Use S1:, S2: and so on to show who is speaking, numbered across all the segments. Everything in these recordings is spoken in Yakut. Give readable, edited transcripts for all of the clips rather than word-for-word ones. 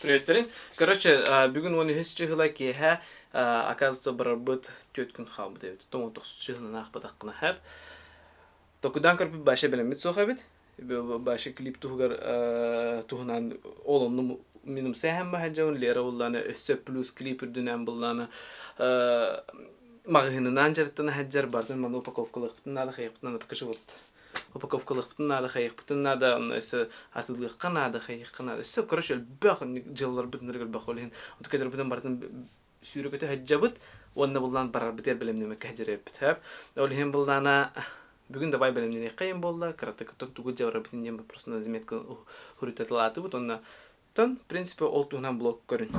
S1: Приветтерин. Короче, бүгүн 13 чыһыла киэһэ, оказывается, барарбыт түөрт күн хаалбыт эбит. Тоҥ тохсус чыһылын аахпатаххына хэп. Токудан көрбүт баша бэлэммит суох эбит. Баша клип туһугар туһунан ол онну минум сэһэн баһаджабын Лера буллаана өссө плюс клип үрдүнэн буллаана маҕаһыынынан дьарыктана сылдьар бардын маны упаковкалыахпытын наада хайыахпытын наада покажи вот упаковкалыахпытын наада хайыахпытын наада онно өссө атыылыахха наада хайыахха наада өссө короче элбэх дьылларбытын элбэх ол иһин отукелербытын барытын сүүрэ-көтө сылдьабыт уонна буллаан барарбытыгар бэлэмнэммэккэ сылдьар эбиппит ол иһин буллаана бүгүн давай бэлэмнэниэххэ им буолла кыратык тугу дьабарабытын диэн просто на заметка хуруйтатылаатыбыт уонна Тон, в принципе, ол туһунан блог көрүн.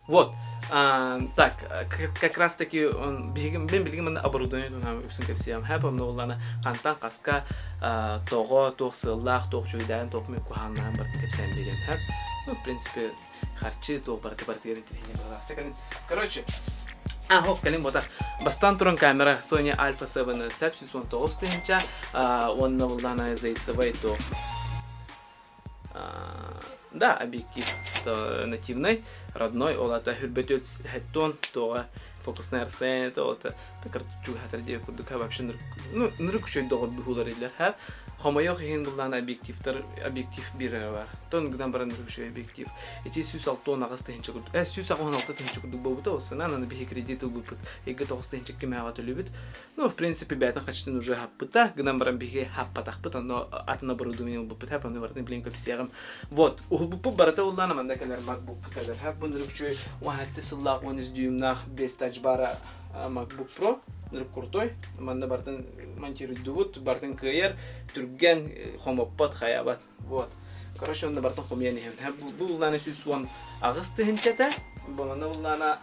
S1: Вот. А, так, как раз таки он биһигин мен билигин манна оборудование туһунан үксүн кэпсиэм. Хэп онно уллана хантан хаска тоҕо туох сыаллаах, туох чуйдаан, туох куһааннаан барытын кэпсээн биэриэм. Хэп. Ну, в принципе, харчы туох барыта барытыгар интэриэһинэй быһыылаах. Чэ, кэлин. Короче, а, хоп, кэлин ботах. Бастаан туран камера Sony Alpha 7 719 тыһыынча уонна буллаана Зайцевай туох Да, объектив нативный, родной, ол ата хүрбөтүөт хэттон туоҕа фокусное расстояние ол ата чугаһатар диэ курдук вообще ну нырык үчүгэй доҕордуһуулар илэр ха хомойуох иһин буллаан объективтар объектив биир бар тон гынан баран нырык үчүгэй объектив ити 168 тыһыынча курдук э 186 тыһыынча курдук буолбута ол сынан аны биһи кредит ылбыппыт ыйга 9 тыһыынча кимээҕэ төлүүбүт Ну, в принципе, бэйэтин хачытын уже хаппыта, гынан баран биһиги хаппатахпыт, онно атын оборудование ылбыппыт, хап, онно барытын билин көпсиэҕим. Вот, уһулбуппут барыта уллаана манна кэлэр MacBook кэлэр. Хап, бу нырыкчы 17 сыллаах 13 дюймнаах без тачбара MacBook Pro, нырык крутой. Манна барытын монтируйдубут, барытын кыайар, түргэн, хомоппот, хаябат. Вот. Короче, онно барытын хомуйан иһэм. Бу уллаана 118 тыһынчата, бу манна уллаана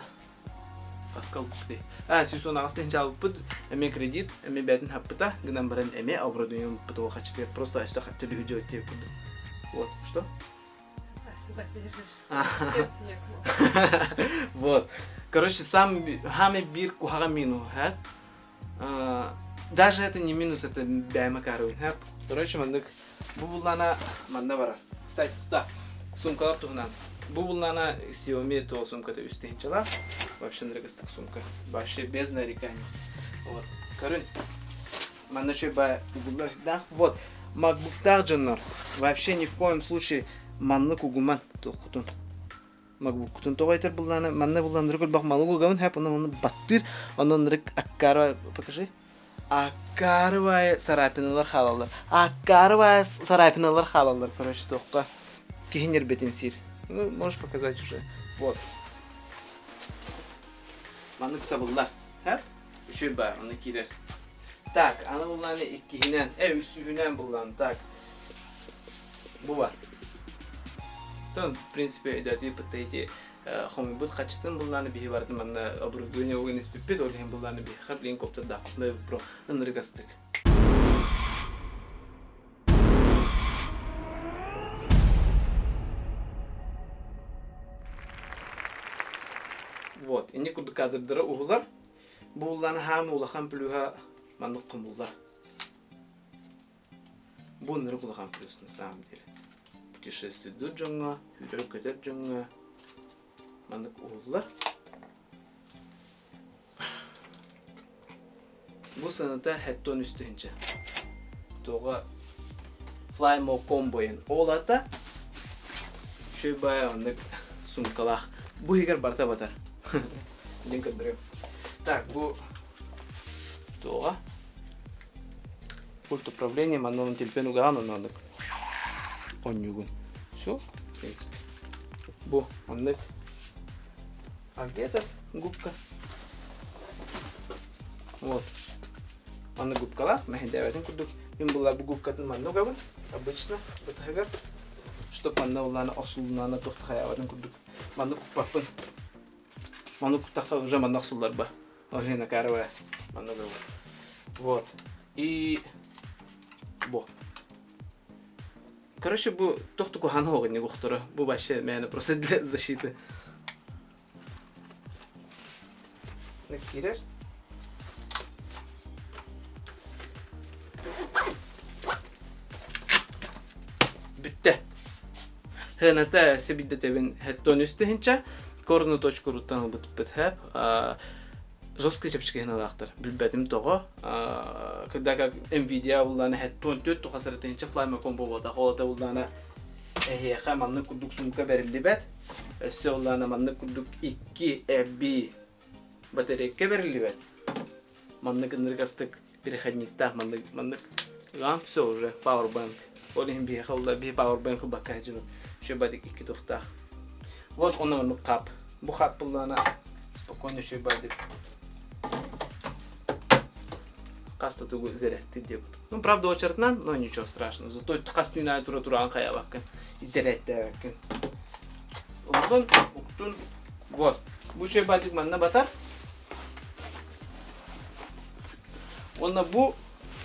S1: Хаска ылбыппытый? А, 118 тыһыынча албыппыт, эмиэ кредит, эмиэ бэйэтин хаппыта, гынан баран эмиэ оборудование ылбыппыт ол хачытыгар просто өстө төлүһү дьиэ курдук. Вот, что?
S2: А так держишь. Сердце якнуло.
S1: Вот. Короче, сам самый биир куһаҕан минуһа. Даже это не минус, это бэйэм акаарыбын. Короче, маннык Бу буллана манна барар. Кстати, туда. Сумкалар туһунан. Бу буллана Xiaomi то сумката үс тыһынчалаах. Вообще нырыгыстык сумка. Вообще без нареканий. Вот. Көрүн. Манна еще ба угуллардаах. Вот. MacBook'таах дьоннор вообще ни в коем случае маннык угуман туоххутун. MacBook'утун тоҕо этэр буллаана манна буллааннары көрбөх малы угабын хэп онон онно баттыыр онон нырык аккара покажи Аккаарыбай царапиналар хаалаллар. Аккаарыбай царапиналар хаалаллар, короче, туохха киһи нербэтин сиир. Ну, можешь показать уже. Вот. Маннык сабыллар. Хэп? Үчүгэй баар, онно киирэр. Так, аны буллааны иккиһинэн, э, үсүһүнэн буллаан. Так. Бу бар. В принципе, өйдөөтү эти хомуйбут хаччытын буллааны биһи барытын манна оборудование уган испиппит, ол иһин буллааны биһиэхэ билигин коптердаахпытына про ынырыгастык. Вот, инни курдук кадрдара уһулар. Бу буллааны хаам улахан плюһа маннык хомуллар. Бу ынырык улахан плюс на самом деле. Путешествуйдуур дьоҥҥо, сүүрэр-көтөр дьоҥҥо маннык уһуллар. Бу сыаната 73 тыһыынча. Туоҕа Flymo Combo ол ата үчүгэй баайа оннук сумкалаах. Бу иһигэр барыта батар. Диэн көрдөрүөм. Так, бу туоҕа Пульт управления манна онон телефон угаан оннук онньугун. Все, в принципе. Бу оннук. А где этот губка? Вот. Манна губкалаах, мэһэйдээбэтин курдук. Мин була бу губкатын манна угабын. Обычно бытыгар. Чтоб манна улаана охсулунаана туох хайаабатын курдук. Манна куппаппын. Манна куттахха уже манна охсулларба. Олена Карова манна угабын. Вот. И бу. Короче, бу туох куһаҕан оҕунньук охторо. Бу вообще мээнэ просто для защиты. Киирэр. Бүттэ. Сыаната сибиддэтэбин 73 тыһыынча. Корну точка руттан ылбыппыт хэп. Жесткий чэпчэки сыаналаахтар. Билбэтим тоҕо. Когда как Nvidia буллаана 74 тухасара тыһыынча Flyme буолбатах. Ол ата буллаана эһиэхэ маннык курдук сумка бэриллибэт. Өссө улаана маннык курдук икки эбии батарейка бэриллибэт. Маннык ынырыгастык переходниктаах маннык маннык Гаам все уже powerbank. Ол иһин биһиэхэ улла биһи powerbank ылбакка сылдьабыт. Еще батик икки тухтаах. Вот онно маннык хап. Бу хап буллаана спокойно еще бадик хас да тугу зарядты диэбит. Ну, правда, очередынан, но ничего страшного. Зато хас түүн аайы тура тураан хайабаккын, зарядтээбэккин. Онтон уктун вот. Бу үчүгэй баатык манна батар. Уонна бу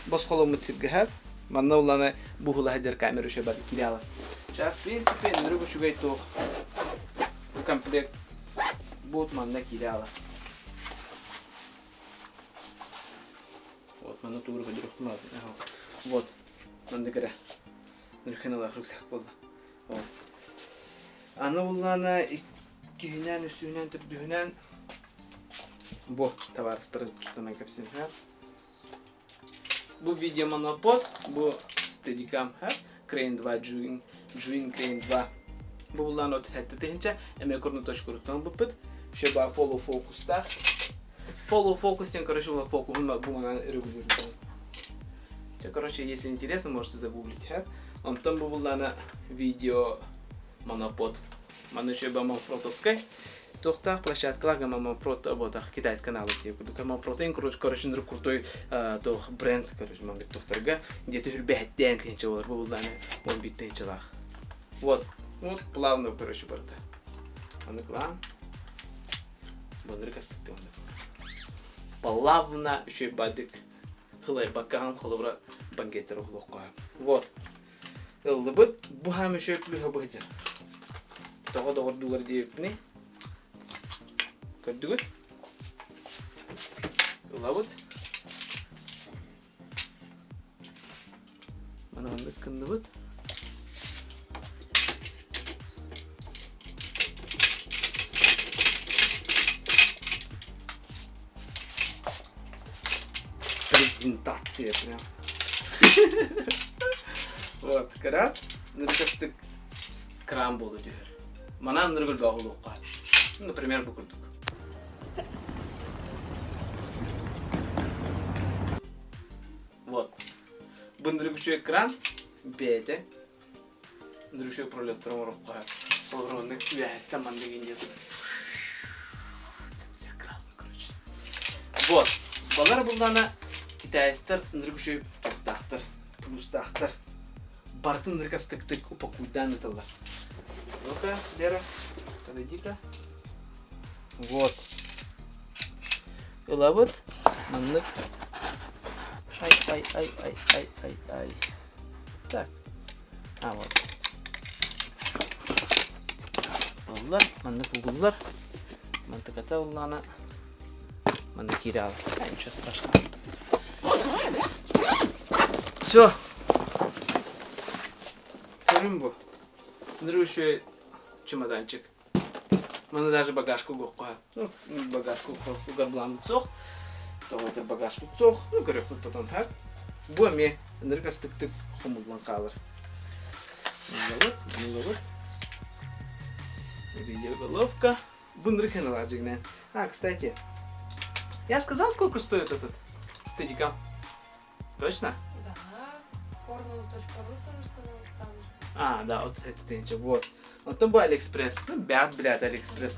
S1: босхоломмут сиргэ манна уланы буһула сылдьар камера үчүгэй баатык киирэ алар. Сейчас, в принципе, нөрүк үчүгэй туох бу комплект бут манна киирэ алар. Вот, манна тууру көдүрүхтүм Вот, манна кэрэ. Нөрүкхэн рюкзак буолла. Вот. Аны буллаана иккиһинэн, үсүһүнэн, төрдүһүнэн бу табаарыстары тустанан кэпсин. Бу видео монопод, бу стедикам, Crane 2 Zhiyun, Zhiyun Crane 2. Бу буллаан 37 тыһынча, эмиэ курну точка руттан ылбыппыт. Еще баар follow focus-таах. Follow focus диэн, короче, фокуһун бу манан регулируем. Короче, если интересно, можете загуглить. Онтон бу буллаана видео монопод. Манна еще Манфротовскай. Туохтаах площадкалаах Манфрот буотах китайский каналы диye курдук. Манфротын короче, короче, крутой туох бренд, короче, мангыт тухтарга где-то хүрбэһэттээн тыһынча болар бу буллаана 11 тыһынчалаах. Вот. Вот плавно, короче, барыта. Аны клан. Бандырык астыкты Плавно үчүй бадык хылайбаккаҕын холобура банкеттер уһулуохха. Вот. Ыллыбыт бу хаам үчүй плюһа быһыдьар. Тоҕо доҕордуулар диэбиппиний? Көрдүгүт? Ылабыт. Маны маннык гынныбыт. Презентация прям. Вот, кыра. Нырыкастык кран буолу түһэр. Манан нырыгыл бөҕүлуохха. Например, бу курдук. Вот. Бындырык үчүгэй экран бэйэтэ. Бындырык үчүгэй пролеттар оҥоруохха. Холобур, маннык үөһэттэн маннык индия Все красно, короче. Вот. Балар буллана китайстар ындырык үчүгэй туохтаахтар, плюстаахтар. Барытын ындырыкастыктык упакуйдаан ыталлар. Ну-ка, Лера, подойди-ка. Вот. Ылабыт. Маннык. Ай, ай, ай, ай, ай, ай, ай. Так. А, вот. Ыллар, маннык угуллар. Мантыката ыллаана. Маннык киирэ аҕал. А, ничего страшного. Все. Көрүн бу. Ныры чемоданчик. Маны даже багажка угуохха. Ну, багажка угар былааммыт суох. Тоҕо этэр багажпыт суох. Ну, көрүөхпүт потом так. Бу эмиэ ынырык астыктык хомуллан хаалар. Мыллабыт, мыллабыт. Видеоголовка. Бу ынырык хеналар дьиҥинэн. А, кстати, я сказал, сколько стоит этот стедикам? Точно?
S2: Да. Cornell.ru тоже сказал там же.
S1: А, да, вот это ты вот. Вот был Алиэкспресс. Ну, бят, блядь, Алиэкспресс.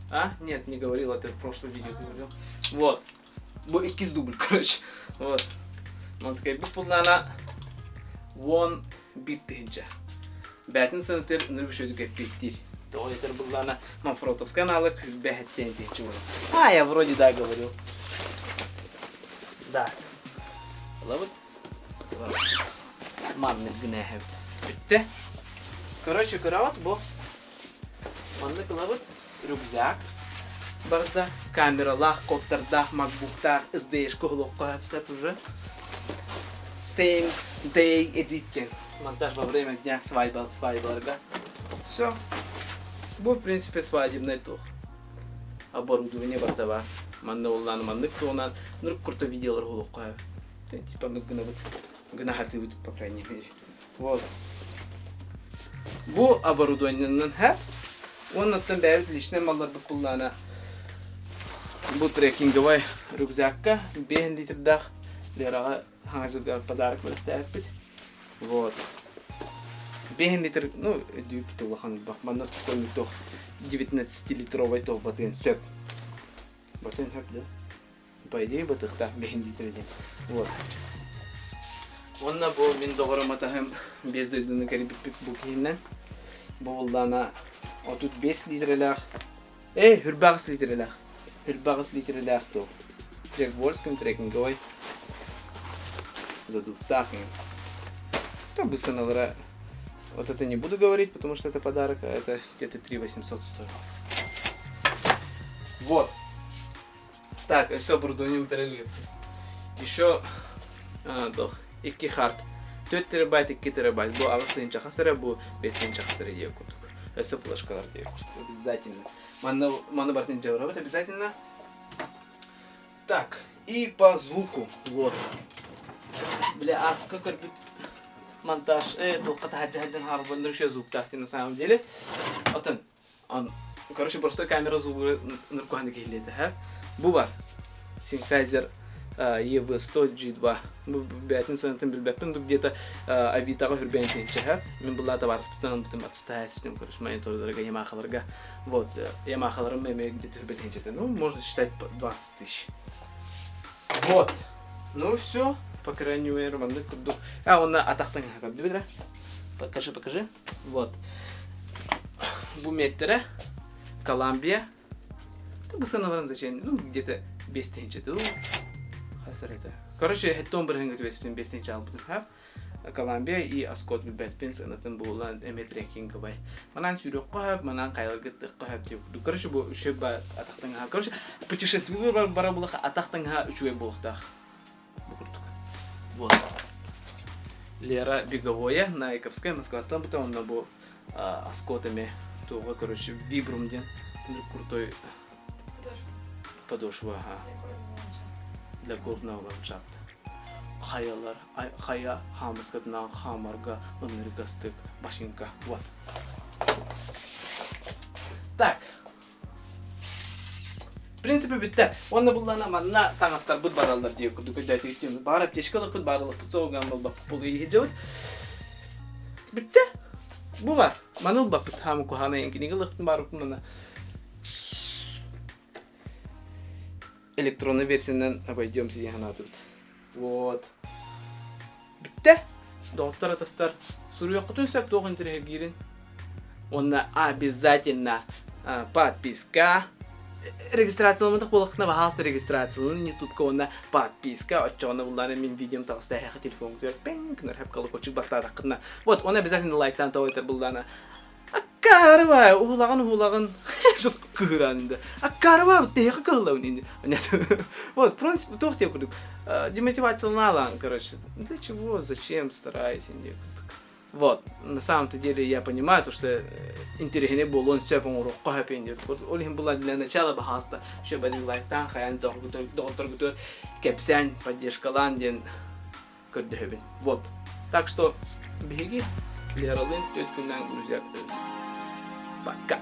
S1: А? Нет, не говорил, это в прошлом видео говорил. Вот. Бу иккис дубль, короче. Вот. Он такой, бу пуллана уон биир тыһыынча. Бээтин сынытыр нырык үшөдүк эппиэттиир. Тоҕо этэр буллана Манфротовскай аналог бэһэттэн тыһыынча буолар. А, я вроде да говорил. Да. Ылабыт. Маннык гына эһэбит. Бүттэ. Короче, көрөҕүт бу. Маннык ылабыт. Рюкзак. Барда камералаах, кодтардаах, макбуктаах, СДшка уһулуохха сөп уже. Same day editing. Монтаж во время дня свадьба, свадьбаларга. Все. Бу, в принципе, свадебный тух. Оборудование барыта бар. Манна уллаан маннык туонан, нур курто видеолар уһулуохха типа ну гынабыт гына хатыыбыт по крайней мере. Вот. Бу оборудованиенан һэ. Уоннаттан бэйэбит личный малларбыт буллаана бу трекинговай рюкзакка 5 литрдаах Лераҕа хаҥа дьылга подарок бэлэхтээбиппит. Вот. 5 литр, ну, өйдүүбүт улахан элбэх. Манна спокойно туох 19-литровай туох батыан сөп. Батыан сөп да? По идее батыхтаах 5 литр диэн. Вот. Уонна бу мин доҕорум атаһым биэс дойдуну кэрийбиппит бу киһиннэн. Бу буллаана 35 литрэлээх, э, хүрбэҕис литрэлээх, хүрбэҕис литрэлээх туу. Джекворским трекинговай задувтаах. То бы сыналара вот это не буду говорить, потому что это подарок, а это где-то 3 800 стоило. Вот. Так, все оборудование материалы. Еще дох, икки хард. 4 терабайт, 2 терабайт. Бу аҕыс тыһыынча хас эрэ, бу 5 тыһыынча хас эрэ диэ курдук. Өссө флешкалар диэ курдук. Обязательно. Манна, манна барытын дьабырабыт обязательно. Так, и по звуку. Вот. Бля, аска көрбүт монтаж, туохха таһырдьа сылдьан хаалбын еще звуктаах на самом деле. Отон, он, короче, простой камера звугу ныркуһаны киһилиэтэ, Бу бар. Sennheiser EV100 G2. Бу бэйэтин сыанатын билбэппин, бу где-то Авитаҕа хүрбээн тыһыынча Мин буллаата барыспыттан ылбытым отстаайспытым, короче, монитордарга, Ямахаларга. Вот, Ямахаларым эмиэ где-то хүрбэ тыһыынчата. Ну, можно считать 20 тысяч. Вот. Ну все, по крайней мере, маннык курдук. А, онно атахтан көрдүбүт Покажи, покажи. Вот. Бу метрэ Columbia. Бу сыаналарын зачем? Ну, где-то 5 тыһыынча дуу. Хасар это. Короче, хеттон бір хыңгы түбеспин 5 тыһыынча албытым хап. Columbia и Аскот билбэтпин сыанатын буолан эме трекинговай. Манан сүүрүөххэ хөп, манан хайалгыттыхха хөп дип. Короче, бу үчүгэй ба атах таҥаһа. Короче, путешествие бара булаха атах таҥаһа үчүгэй буолуохтаах. Бу курдук. Вот. Лера Беговое, Найковская, Москваттан бутан онно бу Аскот эме туоҕа, короче, Vibram диэн крутой подошва, ага. Для горного ландшафта. Хайалар, хайа хаамыскатынан хаамарга ынырыгастык башинка. Вот. Так. В принципе, бүттэ. Уонна буллана манна таҥастарбыт бараллар диye курдук өйдөөтүгүт. Баар аптечкалыкпыт, баарылыкпыт соҕуган буолбаппыт буолуо иһирдьэбит. Бүттэ. Бу бар. Маны ылбаппыт. Хаамы куһаанайын кинигэ ылыахпын баарыппын мана. Электронный версиянан обойдем сидя санаатыбыт. Вот. Бүттэ. Доҕоттор атастар суруйуоххутун сөп туох интэриэһиргиирин. Уонна обязательно подписка регистрацияламматах буоллаххына баһаалыста регистрациялан ютубка уонна подписка оччоҕуна буллаана мин видеом таҕыста эһэхэ телефоҥҥутугар пиҥ гынар хэп колокольчик баттаатаххытына вот оны обязательно лайктаан тоҕо этэр буллаана Аккаарыбай, уһулаҕын уһулаҕын кыһыраан инде. Аккаарыбай, тэһиэхэ кыһыллабын инде. Вот, в принципе, туох диэн курдук демотивациялаан, короче, для чего, зачем стараюсь инде курдук. Вот, на самом-то деле я понимаю, то, что интэриэһинэй буолуон сөп оҥоруохха сөп инде. Ол иһин была для начала баһааста, чтобы лайктаан хайаан доҕотторгутугар кэпсээн, поддержкалаан диэн көрдөһөбүн. Вот. Так что биһиги Лералыын түөрт күннээн Грузия көтөбүт. Пока!